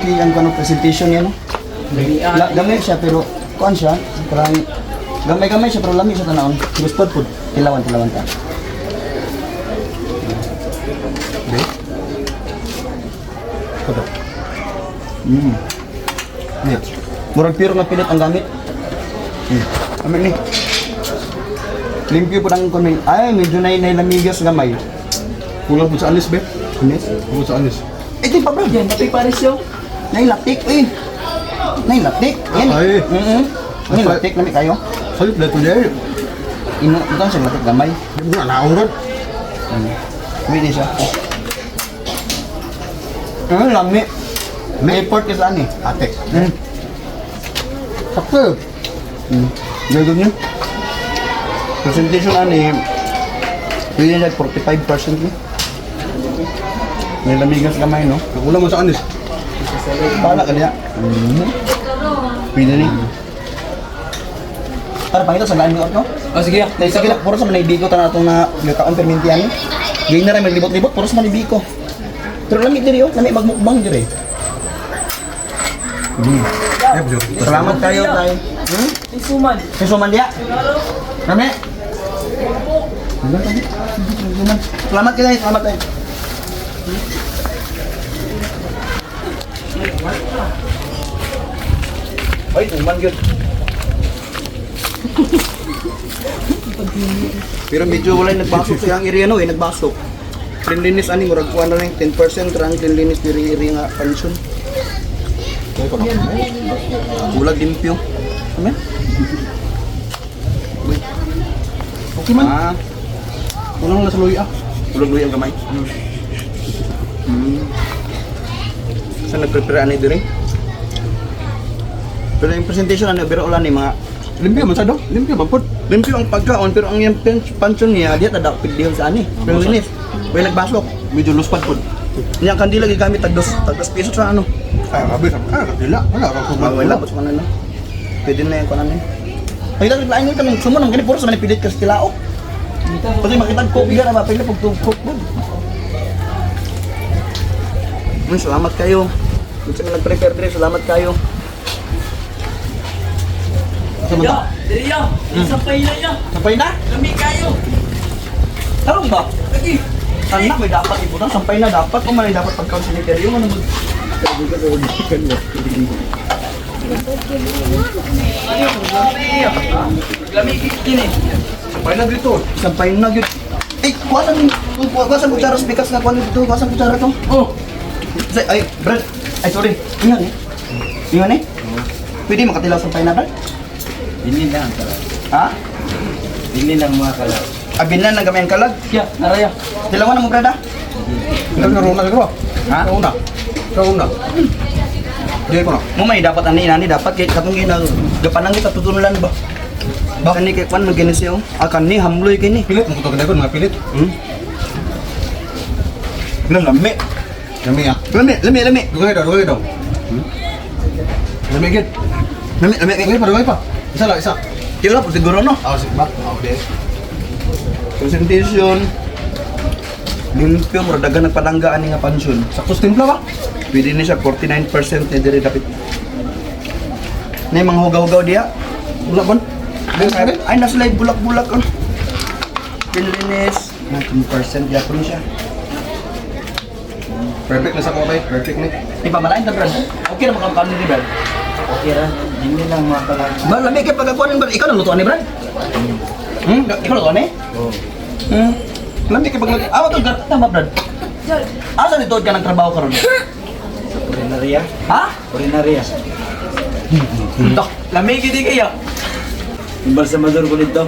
Ang kano presentation niya, no? Gamay siya pero kuan siya, parang gamay-gamay siya pero lami siya tanawon. Gusto pud tilawan tilawan ta. Be? Kuto. Yeah. Murag pure nga pilit ang gamit. Amin ni. Limpyo pud ang kuan. Ay, medyo nay nay lamigas gamay. Kulang po sa anis, be. Kunis. Kulang sa anis. Ito pa, bro. Yan, napay pares yo. Nay latik eh. Nay latik. Yan. Ay. Nay latik lami kayo. Sayop na ito niya eh. Ino, ito siya latik gamay. Di mo na naong ron. Pwede siya. Lami. May pork is ani. Ate. Sakto. Gagawin niyo. Presentation ani. Pwede niya 45% ni. May lamigas gamay, no? Nakulang mo sa anis. Paano ka niya? Pwede ni. Para pangita sa laan no? Oh, sige. Dahil sa puro sa manibiko tanan atong na gakaon permintian. Gayun na rin maglibot-libot puro sa manibiko. Pero lami diri oh, lami magmukbang diri. Eh, bro. Salamat kayo tay. Isuman. Suman dia. Lami. Salamat kayo, salamat tayo. Ay, tuman yun. Pero medyo wala yung nagbasok sa iyang area no eh, nagbasok. Cleanliness ani murag kuan na lang 10% ra ang cleanliness diri area nga pension. Bulag limpyo. Amen. Okay man. Ah, Kulang na sa luya. bulag luya ang gamay. Sa nagprepare ani diri? Pero yung presentation ano, pero ulan ni mga Limpyo man sa do. Limpyo man po. limpyo ang pagkaon pero ang iyang pension niya diya tada pigdihon sa ani. Pero linis. Way nagbasok. Medyo luspad po. Niya ang kandila gigamit tag 2 tag 2 piso sa ano. Ay, grabe. Ah, kandila. Wala kang Ah, kuman. wala ba sa ano? Pwede na yung kunan ni. Ay, dali lain yun kami sumo nang gani puro sa manipilit kasi tilaok. Kasi makita ko biga na ba pila pag tugkok mo. Salamat kayo. Kung sa mga nag-prepare diri, salamat kayo. Sa man Ya, ta? diri ya. Sampay na ya. Sampay na? Lami kayo. Tarong ba? Lagi. Anak, may dapat ibutang. Sampay na dapat. Kung malay dapat pagkaon sa cemetery, ano mo? Lami kini. Sampay na dito. Sampay na yun. Eh, kuwasan, kuwasan kutsara sa bikas nga kuwan dito. Kuwasan kutsara to. Oh. Ay, Brad. Ay, sorry. Ingan eh. Ingan eh. Pwede makatilaw sampay na, Brad? Dili lang ang kalag. Ha? Dili lang mga kalag. Abin na ng gamay ang kalag. Ya, naraya. Tilawan na mo, Brad, ah. Ikaw na runa siguro. Ha? Sa una. Sa una. Diyan ko na. Mo may dapat ani ani dapat kay katong ginang gapanang kita tutunulan ba. Ba kani kay kwan magini siya. Ah kani hamloy kini. Pilit mo ko to mga pilit. Lami. Lami ah. Lami, lami, lami. Dugay daw, dugay daw. Lami gid. Lami, lami. Dugay pa, dugay pa. Isa lang, isa. Kilo po siguro no. Ah, sige ba? Okay. Presentation. Limpyo mo dagan nagpadangga ani nga pansyon. Sakto sa timpla ba? Pwede ni siya 49% ni diri dapit. Nay mga hugaw-hugaw diya. Wala ba? Ay, ay nasa live bulak-bulak oh. Cleanliness, 19% yapon siya. Perfect na sa ko, bay. Perfect ni. Di pa malain ta, Brad. Okay na makamkam ni Brad. Okay ra. Dili lang mga kalag. Ba, lami kay pagkakuan ni Brad. Ikaw na lutuan ni Brad. Ikaw lutuan ni? Oh. Lami kay pagluto. Ah, watong tama, Brad. Asa ni tuod ka ng trabaho karon? Sa Purinaria. Ha? Purinaria. Tok. Lami gid kayo. Imbalsamador ko nito.